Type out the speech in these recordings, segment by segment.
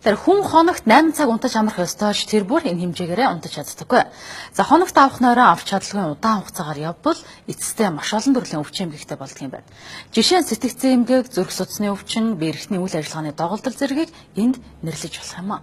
Тэр хүн хоногт 8 цаг унтаж амрах ёстой ч тэр бүр энэ хэмжээгээрээ унтаж чаддаггүй. За, хоногт авах нойроо авч чадалгүй удаан хугацаагаар явбал эцэстээ маш олон төрлийн өвчин эмгэгтэй болдог юм байна. Жишээ нь сэтгэцийн эмгэг, зүрх судасны өвчин, бие эрхтний үйл ажиллагааны доголдол зэргийг энд нэрлэж болох юм а.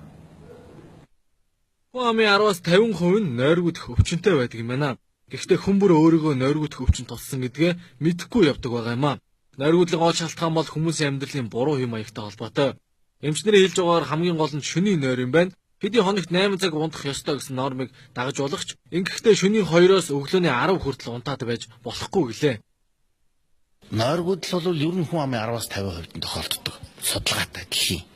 Хүн амын 10-аас 50% нь нойргүйдэх өвчинтэй байдаг юм байна. Гэхдээ хүн бүр өөрийгөө нойргүйдэх өвчин туссан гэдгээ мэдэхгүй явдаг байгаа юм а. Нойргүйдлийн гол шалтгаан бол хүмүүсийн амьдралын буруу хэм маягтай холбоотой. Эмч нарын хэлж байгаагаар хамгийн гол нь шөнийн нойр юм байна. Хэдий хоногт 8 цаг унтах ёстой гэсэн нормыг дагаж болох ч ингэхдээ шөнийн 2-оос өглөөний 10 хүртэл унтаад байж болохгүй гэлээ. Нойргүйдэл бол ер нь хүн амын 10-аас 50% нь тохиолддог. Судалгаатай дэлхийн.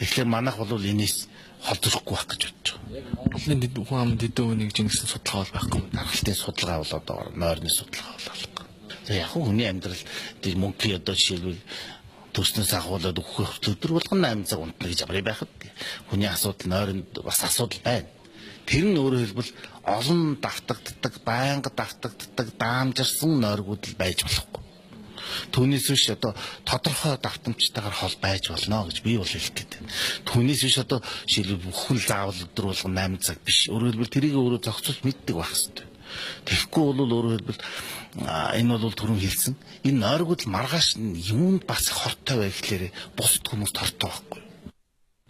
Тэгэхээр манайх бол энэс холдохгүй байх гэж бодож байгаа. Монголын хүн амд хэдэн үнийг жинхэнэ судалгаа бол байхгүй. Даргалтын судалгаа бол одоо нойрны судалгаа бол алга. За, яг хүний амьдрал тэр мөнхийн одоо жишээлбэл төрснөөс ахуулаад өгөх хүртэл өдөр болгон 8 цаг унтна гэж амар байхад хүний асуудал нойронд бас асуудал байна. Тэр нь өөрөөр хэлбэл олон давтагддаг, байнга давтагддаг, даамжирсан нойргууд л байж болохгүй. Түүнээс биш одоо тодорхой давтамжтайгаар хол байж болно гэж би бол хэлэх гээд байна. Түүнээс биш одоо жишээлбэл бүхэн заавал өдөр болгон 8 цаг биш. Өөрөөр хэлбэл тэрийг өөрөө зохицуулж мэддэг байх хэрэгтэй. Тэгэхгүй бол өөрөөр хэлбэл энэ бол түрүүн хэлсэн. Энэ нойргууд л маргааш юунд бас хортой вэ гэхлээр бусад хүмүүст хортой байхгүй.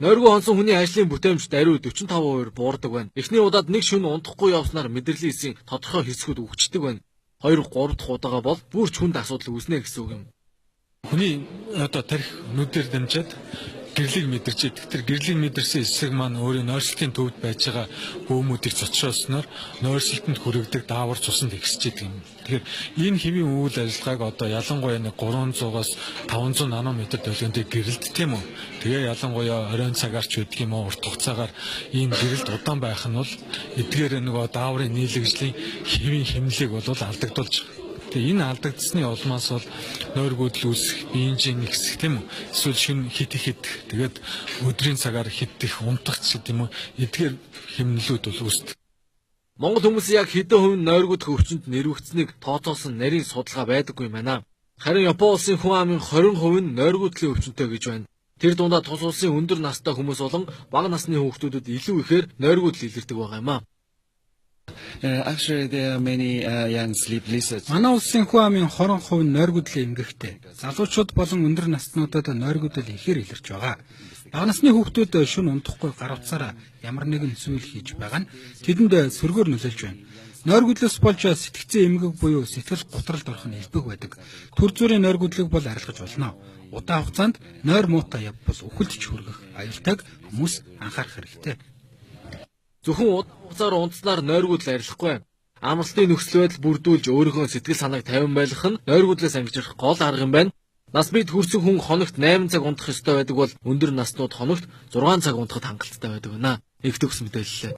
Нойргүй онсон хүний ажлын бүтээмж даруй 45% буурдаг байна. Эхний удаад нэг шөнө унтахгүй явснаар мэдрэлийн эсийн тодорхой хэсгүүд үхчихдэг байна. 2 3 дахь удаага бол бүр ч хүнд асуудал үүснэ гэсэн үг юм. Хүний одоо тархи нүдээр дамжаад гэрлийг мэдэрч идэг. Тэр гэрлийг мэдэрсэн эсрэг маань өөрийн нойрсолтын төвд байж байгаа бөөмүүдийг цочроосноор нойрсолтонд хүрэгдэг даавар цусанд ихсэж идэг юм. Тэгэхээр энэ хэвийн үйл ажиллагааг одоо ялангуяа нэг 300-аас 500 нанометр долгионтой гэрэлт, тийм үү. Тэгээ ялангуяа оройн цагаар ч байдаг юм уу, урт хугацаагаар ийм гэрэлт удаан байх нь бол эдгээр нөгөө дааврын нийлэгжлийн хэвийн хэмнэлийг бол алдагдуулж байгаа. Тэгээ энэ алдагдсны улмаас бол нойргүйдэл үүсэх, биеийн жин ихсэх, тийм үү? Эсвэл шөнө хит ихэд, тэгээд өдрийн цагаар хит их унтах ч гэдэг юм уу? Эдгээр хэмнэлүүд бол үүсдэг. Монгол хүмүүс яг хэдэн хувь нь нойргүйдэх өвчнөд нэрвэгдсэнийг тооцоолсон нарийн судалгаа байдаггүй юм байна. Харин Япон улсын хүн амын 20% нь нойргүйдлийн өвчнөтэй гэж байна. Тэр дундаа тус улсын өндөр настай хүмүүс болон бага насны хүүхдүүдэд илүү ихээр нойргүйдэл илэрдэг байгаа юм а. Actually, there are many young sleep research. Манай улсын хүн амын 20% нь нойргүйдлийн эмгэгтэй. Залуучууд болон өндөр наснуудад нойргүйдэл ихээр илэрч байгаа. Бага насны хүүхдүүд шөнө унтахгүй гар утсаараа ямар нэгэн зүйл хийж байгаа нь тэдэнд сөргөөр нөлөөлж байна. Нойргүйдлээс болж сэтгэцийн эмгэг буюу сэтгэл гутралд орох нь элбэг байдаг. Түр зуурын нойргүйдлийг бол арилгаж болно. Удаан хугацаанд нойр муутай явбал үхэлд ч хүргэх аюултайг хүмүүс анхаарах хэрэгтэй. Зөвхөн удаан хугацаар унтснаар нойргүйдэл арилахгүй. Амралтын нөхцөл байдал бүрдүүлж өөрийнхөө сэтгэл санааг тайван байлгах нь нойргүйдлээс ангижрах гол арга юм байна. Нас биед хүрсэн хүн хоногт 8 цаг унтах ёстой байдаг бол өндөр наснууд хоногт 6 цаг унтахад хангалттай байдаг байна. Их төгс мэдээлэлээ.